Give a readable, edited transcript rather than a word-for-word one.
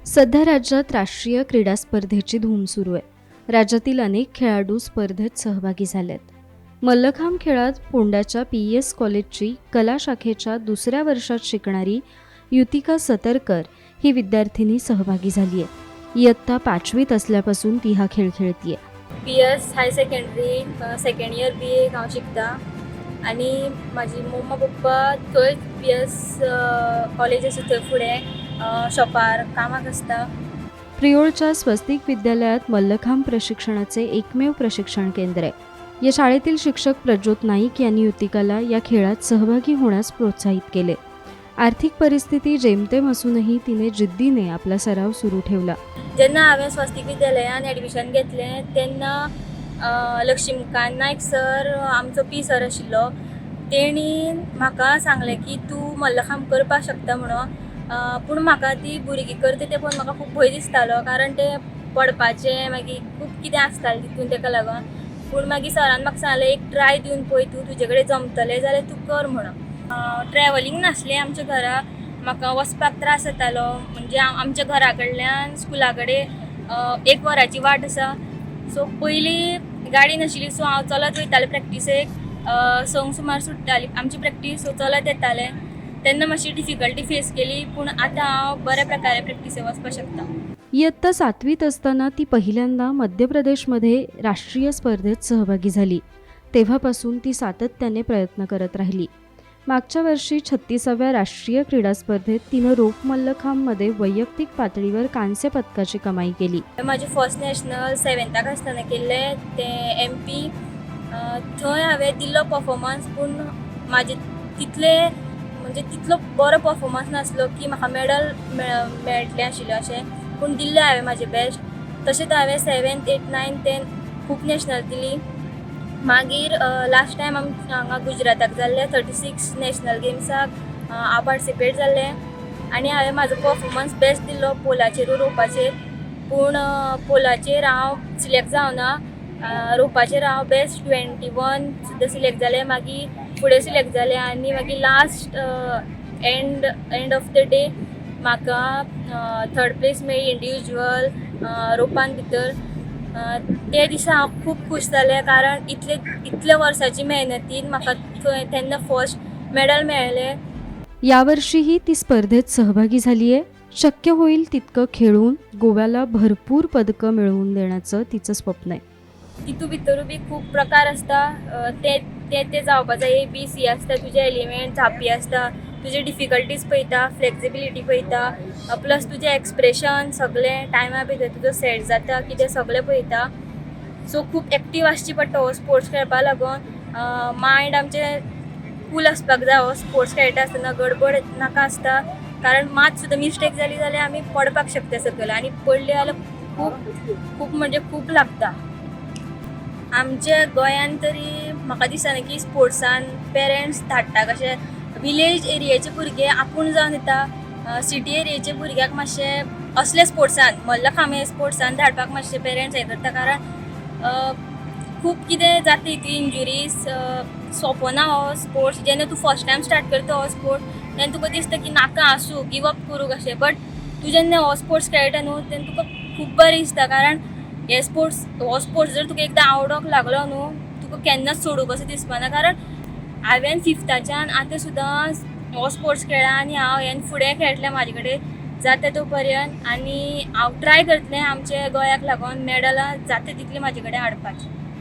सध्या राज्यात राष्ट्रीय क्रीडा स्पर्धेची धूम सुरू आहे. राज्यातील अनेक खेळाडू स्पर्धेत सहभागी झालेत. मल्लखांब खेळात फोंड्याच्या पीईएस कॉलेजची कला शाखेच्या दुसऱ्या वर्षात शिकणारी युतिका सतरकर ही विद्यार्थिनी सहभागी झाली आहे. इयत्ता पाचवीत असल्यापासून ती हा खेळ खेळतीये. PS high secondary second year BA हांव शिकता आनी म्हाजी मम्मा पप्पा थंयच पीएस कॉलेज आसा थंय फुडें शॉपार कामाक आसता. प्रियोळच्या स्वस्तिक विद्यालयात मल्लखांब प्रशिक्षणाचे एकमेव प्रशिक्षण केंद्र आहे. या शाळेतील शिक्षक प्रज्योत नाईक यांनी युतिकाला या खेळात सहभागी होण्यास प्रोत्साहित केले. आर्थिक परिस्थिती जेमतेम असूनही तिने जिद्दीने आपला सराव सुरू ठेवला. जेन्ना हांवें स्वस्तिक विद्यालयान एडमिशन घेतलें तेन्ना लक्ष्मीकांत नायक सर आमचो पी सर आशिल्लो. तेणी म्हाका सांगलें की तूं मल्लखांब करपाक शकता म्हणून. पूण म्हाका ती भुरगीं करता तें पळोवन म्हाका खूब भंय दिसतालो, कारण ते पडपाचें, मागीर खूब कितें आसतालें तितून, तेका लागून. पूण मागीर सरान म्हाका सांगलें, एक ट्राय दिवन पळय तूं, तुजे कडेन जमतलें जाल्यार तूं कर म्हणून. ट्रॅवलींग नासलें आमच्या घरा, म्हाका वचपाक त्रास जातालो. म्हणजे आमच्या घरा कडल्यान स्कुला कडेन एक वराची वाट आसा. सो पयलीं गाडी नाशिल्ली, सो हांव चलत वयतालें प्रॅक्टिसेक. 6क सुमार सुट्टाली आमची प्रॅक्टीस, सो चलत येतालें. तेन्ना मातशी डिफिकल्टी फेस केली, पूण आतां हांव बऱ्या प्रकारे प्रॅक्टिसेक वचपाक शकता. इयत्ता सातवीत असताना ती पहिल्यांदा मध्य प्रदेशमध्ये राष्ट्रीय स्पर्धेत सहभागी झाली. तेव्हापासून ती सातत्याने प्रयत्न करत राहिली. मागच्या वर्षी 36व्या राष्ट्रीय क्रीडा स्पर्धेत तिनं रोप मल्लखांबमध्ये वैयक्तिक पातळीवर कांस्य पदकाची कमाई केली. म्हाजें फर्स्ट नॅशनल सेवेंताक आसतना केल्लें, तें एमपी. थंय हांवें दिल्लो परफॉर्मन्स, पूण म्हाजे तितले म्हणजे तितलो बरो परफॉर्मन्स नासलो की म्हाका मेडल मेळटलें आशिल्लें अशें. पूण दिल्लें हांवें म्हाजें बेस्ट. तशेंच हांवें सेवेंथ, एट, नायन, 10 खूब नॅशनल दिली. मागीर लास्ट टायम आम हांगा गुजराताक जाल्ले 36 नॅशनल गेम्साक हांव पार्टिसिपेट जाल्लें आनी हांवें म्हाजो परफॉर्मन्स बेस्ट दिल्लो पोलाचेर, रोपाचेर. पूण पोलाचेर हांव सिलेक्ट जावना. रोपाचेर हांव बेस्ट 21 सुद्दां सिलेक्ट जालें. मागीर फुडें सिलेक्ट जालें आनी मागीर last end of the day म्हाका थर्ड प्लेस मेळ्ळी इंडिविज्युअल रोपान भितर. ते दिसा हांव खूब खूश जालें, कारण इतले इतल्या वर्साची मेहनतीन म्हाका थंय तेन्ना फर्स्ट मेडल मेळ्ळें. यावर्षीही ती स्पर्धेत सहभागी झाली आहे. शक्य होईल तितकं खेळून गोव्याला भरपूर पदकं मिळवून देण्याचं तिचं स्वप्न आहे. तितू भितरूय बी खूब प्रकार आसता. ते ते ते जावपा जाय. ए, बी, सी आसता तुजे एलिमेंट, झापी आसता, तुजे डिफिकल्टीज पळयता, फ्लेक्सिबिलिटी पळयता, प्लस तुजें एक्सप्रेशन सगळें टायमा भितर तुजो सेट जाता कितें सगळें पळयता. सो खूब एक्टीव आसची पडटा हो स्पोर्ट्स खेळपा लागून. मायंड आमचें कूल आसपाक जाय. हो स्पोर्ट्स खेळटा आसतना गडबड नाका आसता, कारण मात सुद्दां मिस्टेक जाली जाल्यार आमी पडपाक शकता सकयल आनी पडले जाल्यार खूब खूब म्हणजे खूब लागता. आमच्या गोंयान तरी म्हाका दिसना की स्पोर्ट्सान पेरंट्स धाडटा कशे. विलेज एरियाचे भुरगे आपूण जावन येता. सिटी एरियेचे भुरग्याक मातशे असले स्पोर्ट्सान, मल्लखांब स्पोर्ट्सान धाडपाक मातशे पेरंट्स हें करता, कारण खूब कितें जाता ती इंजुरीज. सोंपो ना हो स्पोर्ट्स. जेन्ना तूं फर्स्ट टायम स्टार्ट करता हो स्पोर्ट, तेन्ना तुका दिसता की नाका, आसूं, गिव अप करूं कशें. बट तूं जेन्ना हो स्पोर्ट्स खेळटा न्हू, तेन्ना तुका खूब बरें दिसता, कारण हे स्पोर्ट्स हो स्पोर्ट्स जर तुका एकदां आवडोंक लागलो न्हू, तुका केन्नाच सोडूंक कसो दिसपाना. कारण हांवें फिफ्ताच्यान आतां सुद्दां हो स्पोर्ट्स खेळ्ळा आनी हांव हेन फुडें खेळटलें म्हाजे कडेन जाता तो पर्यंत आनी हांव ट्राय करतलें आमच्या गोंयाक लागून मेडलां जाता तितलीं म्हाजे कडेन हाडपाची.